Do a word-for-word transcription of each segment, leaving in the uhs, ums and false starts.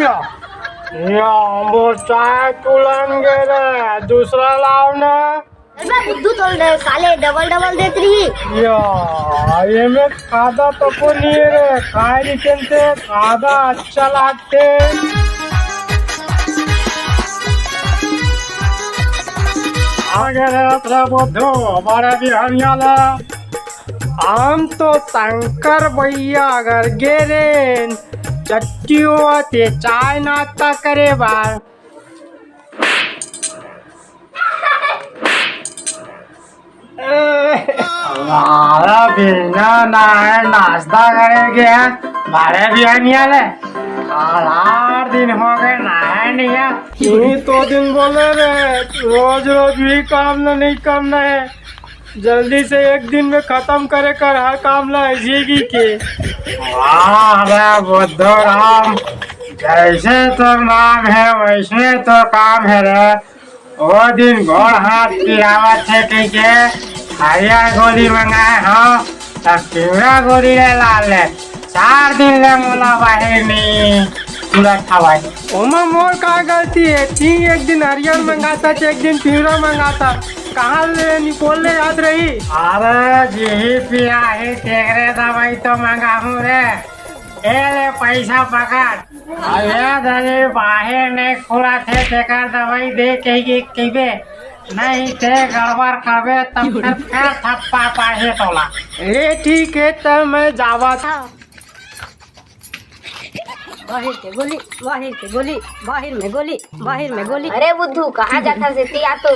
या, या, मोर चाय तुलन गे रे, दूसरा लाव ना। अबे बुद्धू तोल दे, साले डबल डबल देत रही। या, ये में खादा तो को नहीं है रे, खाए नहीं चलते, खादा अच्छा लागते। आ गया रे, अपना बुद्धू, हमारा बिहानिया ला। हम तो शंकर भैया अगर गे रेन, चट्टियो ते चाय नाश्ता करे बार। हमारा बिना ना है, नाश्ता करे गया, बड़े बिहानिया ले। आठ दिन हो गए, नहाए नहीं है। यही तो दिन बोले रे, रोज रोज भी काम ना नहीं करना है। जल्दी से एक दिन में खत्म करे कर हर काम ला, जिएगी के। वाह रे बुद्धू राम, जैसे तो नाम है वैसे तो काम है रे। वो दिन गोड़ हाथ पिरावत है कह के हरियर गोली मंगाए हो, तब पिवरा गोली ले ला ले। चार दिन ले मोला बाहिर नहीं तुरत हवय। ओमा मोर का गलती है? ठीक एक दिन हरियर मंगाता, एक दिन पिवरा मंगाता, कहाँ ले निपोल ले याद रही? अरे जिही पिया ही तेरे दवाई तो मंगाहूँ रे। ए ले पैसा पकड़। अरे धनी बाहिर नहीं खुला थे तेकर दवाई दे कही के कहिबे, नहीं ते गड़बड़ करबे तब फिर फेर थप्पा पाहे तोला। ए ठीक है, तब मैं जावत। बाहिर के गोली, बाहिर के गोली, बाहिर में गोली, बाहिर में गोली। अरे बुद्धू, कहाँ जाता से ती आ तो?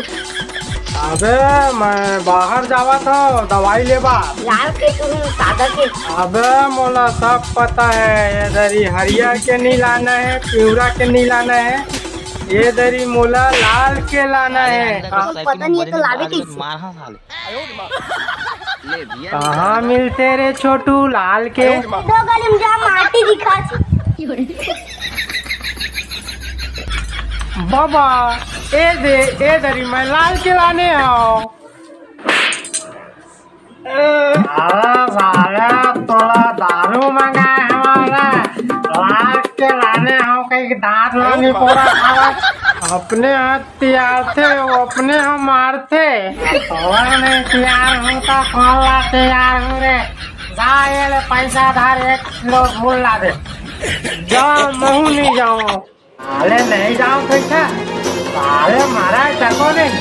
अबे मैं बाहर जावत हूँ दवाई लेबा। लाल के तू सादा के। अबे मोला सब पता है, ये दरी हरियर के नहीं लाना है, पिवरा के नहीं लाना है, ये दरी मोला लाल के लाना है। पता नहीं है तो लावे कैसे? मारहा साले। कहाँ मिलते रे छोटू लाल के? दो गली में जा माटी दिखा। बाबा, ए दे, ए दरी मैं लाल के लाने आओ। अरे साले, तोला दारू मंगाए हमारा, लाल के लाने आओ, कहीं दांत ना निपोरा खावा। अपने हाथ तैयार थे, वो अपने हम मारते। और नहीं तैयार हूँ तो कौन ला तैयार हूँ रे? जा ये ले पैसा धार, एक किलो फूल ला दे। जा, महू नहीं जाऊँ। साले नहीं जाऊँ पैसा, साले मारा है चको नहीं।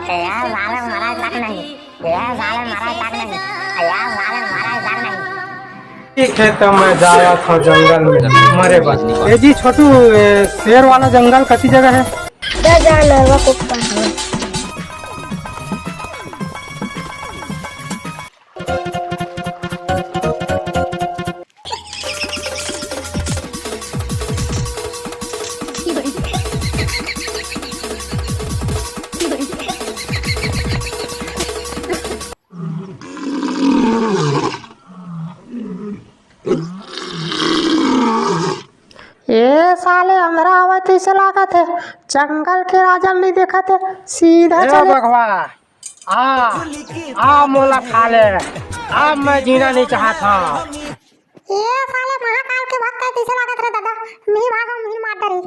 ए यार, साले मारा है चक नहीं। ए यार, साले मारा है चक नहीं। ए यार, साले मारा है चक नहीं। ठीक है, तो मैं जाया था जंगल में मरे बाद। ए जी छोटू, ए, शेर वाला जंगल कति जगह है? जा, जा, नरवा कुत्ता है। ए साले, हमरा आवत ऐसे लागत है, जंगल के राजा नहीं देखत है, सीधा ए चले। बघवा, आ, आ मोला खा ले, अब मैं जीना नहीं चाहत हूँ। ए साले महाकाल के भक्त है, कैसे लागत रे दादा, मी भागो, मी मार डरी।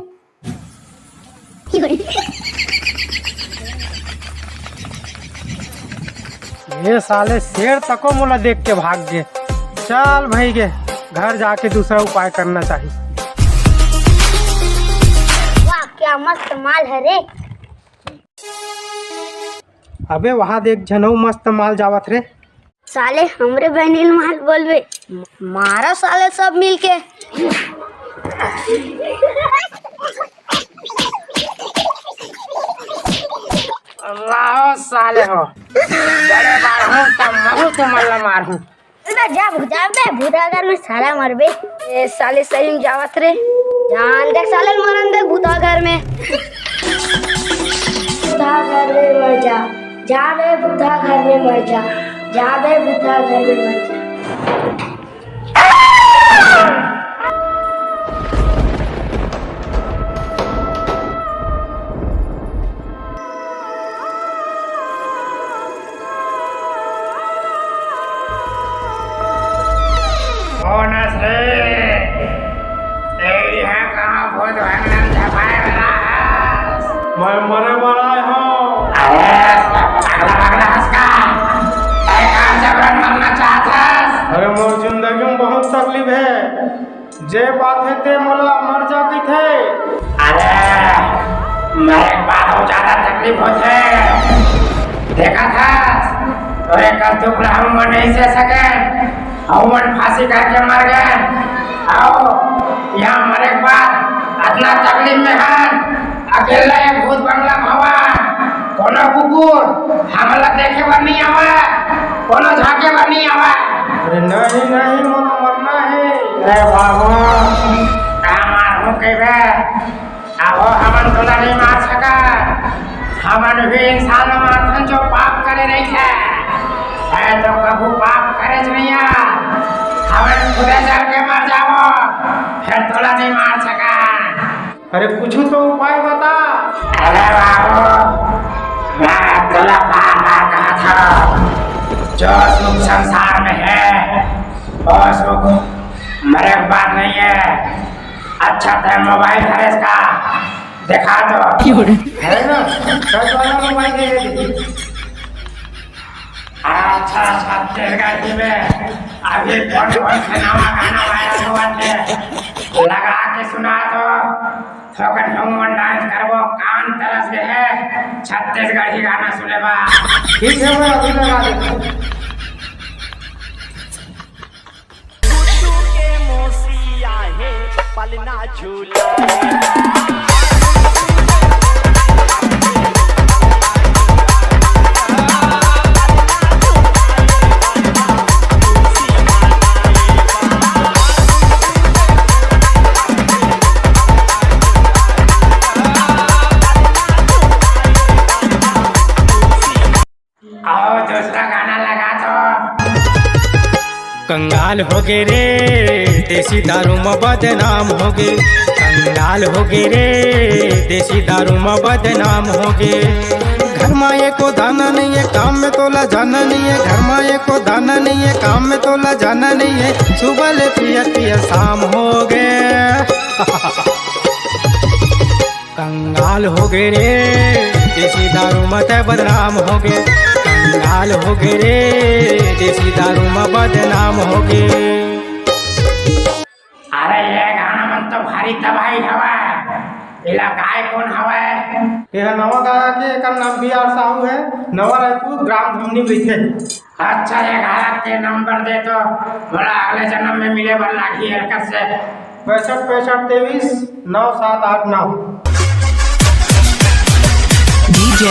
ये साले शेर तको मोला देख के भाग गे। चल भाई गे, घर जाके दूसरा उपाय करना चाहिए। वाह, क्या मस्त माल है रे। अबे वहां देख, झनऊ मस्त माल जावत रे। साले हमरे बहनी ल माल बोलबे, मारा साले सब मिलके। लाओ साले हो, बड़े बार हूँ तब महू तुमन ला मारहूँ। अबे जा भूता, अबे भूता घर में साला मरबे। ए साले सही में जावत रे। जान देख साले मरन दे भूता घर में। भूता घर में मर जा, जा बे भूता घर में मर जा, जा बे भूता घर में मर जा। ओ कौन हस रे? ए, इहाँ कहाँ भूत भंगन झपाए वाला हस? मैं मरे बर आए हँव। अरे, पगला, पगला हस का? ए, का जबरन मरना चाहत हस? अरे, मोर जिंदगी में बहुत तकलीफ हे। जे बात हे ते मोला मर जा कहिथे। अरे, मरे के बाद अउ ज्यादा तकलीफ होथे। देखत हस, तोरे कस दुख ला हमन नहीं सह सकेन। हमन फांसी करके मर गेन। अउ इहाँ मरे के बाद अतना तकलीफ में हन, अकेल्ला एक भूत बंगला में हवन। कोनो कुकुर हमला देखे बर नहीं आवय, कोनो झांके बर नहीं आवय। अरे नहीं, नहीं, मोला मरना हे। अरे बाबू, का मारहूँ कहिबे? अहो, हमन तोला नहीं मार सकन। हमन भी इंसान ला मारथन, जो पाप करे रहिथे। तैं तो कभू पाप करेच नइ हस। हमन खुदे जल के मर जाबो, फेर तोला नहीं मार सकन। अरे, कुछु तो उपाय बता। अरे बाबू, मैं तोला बार बार कहत हँव, जो सुख संसार में हे, वो सुख मरे के बाद नहीं हे। अच्छा, तैं मोबाइल धरेस का? देखा तो। हे ना, टच वाला मोबाइल हे। अच्छा, छत्तीसगढ़ी में अभी कौन कौन से नवा गाना वायरल होवत हे, लगा के सुना तो। थोकन हमन डांस करबो, कान तरस गे हे छत्तीसगढ़ी गाना सुने बर। ठीक हे, मैं अभी लगा देथँव। गुड्डू के मौसी आहे, पलना झूला। अउ दूसरा गाना लगा तो। कंगाल होगे रे, देसी दारू म बदनाम होगे। कंगाल होगे रे, देसी दारू म बदनाम होगे। घर म एको दाना नइ हे, काम में तोला जाना नइ हे। घर म एको दाना नइ हे, काम में तोला जाना नइ हे। सुबह ले पियत पियत शाम होगे। कंगाल होगे रे, देसी दारू म तैं बदनाम होगे। कंगाल होगे रे, देसी दारू म बदनाम होगे। अरे, ये गाना मन तो भारी तबाही हवय। एला गाय कोन हवय? ये ह नवा गायक हे, एकर नाम बी आर साहू हे, नवा रायपुर, ग्राम धमनी लिखे। अच्छा, ये गायक के नंबर दे तो, मोला अगले जन्म में मिले बर लागही एकर से। पैंसठ पैंसठ तेईस नौ सात आठ नौ। DJ